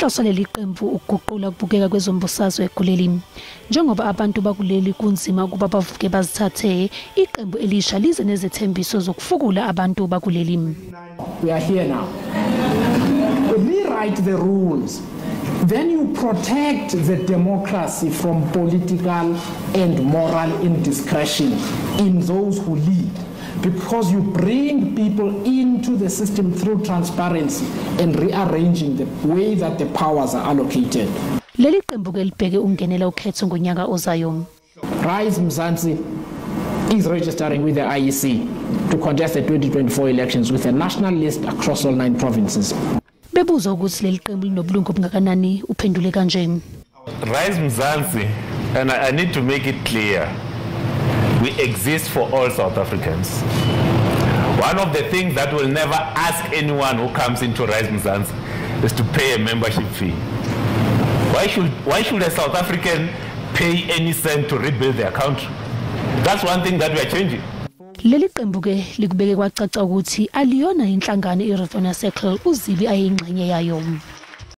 Inhloso leli qembu ukuguqula ukubukeka kwezombusazwe kuleli. Njengoba abantu bakuleli kunzima ukuba bavuke bazithathe, iqembu elisha lize nezethembiso zokufukula abantu bakuleli. We are here now. Rewrite the rules. Then you protect the democracy from political and moral indiscretion in those who lead. Because you bring people into the system through transparency and rearranging the way that the powers are allocated. Leli qembu ke libheke ungenela ukhetho ngonyaka ozayo. Mzansi is registering with the IEC to contest the 2024 elections with a national list across all 9 provinces. Bebuza ukuthi leli qembu linobulungu obungakanani, uphendule kanje. Mzansi, and I need to make it clear, we exist for all South Africans. One of the things that we'll never ask anyone who comes into Mzansi is to pay a membership fee. Why should a South African pay any cent to rebuild their country? That's one thing that we are changing. Leli qembu ke likubeke kwacaca ukuthi aliyona inhlangano iRefuna Circle uzibi ayingxenye yayo.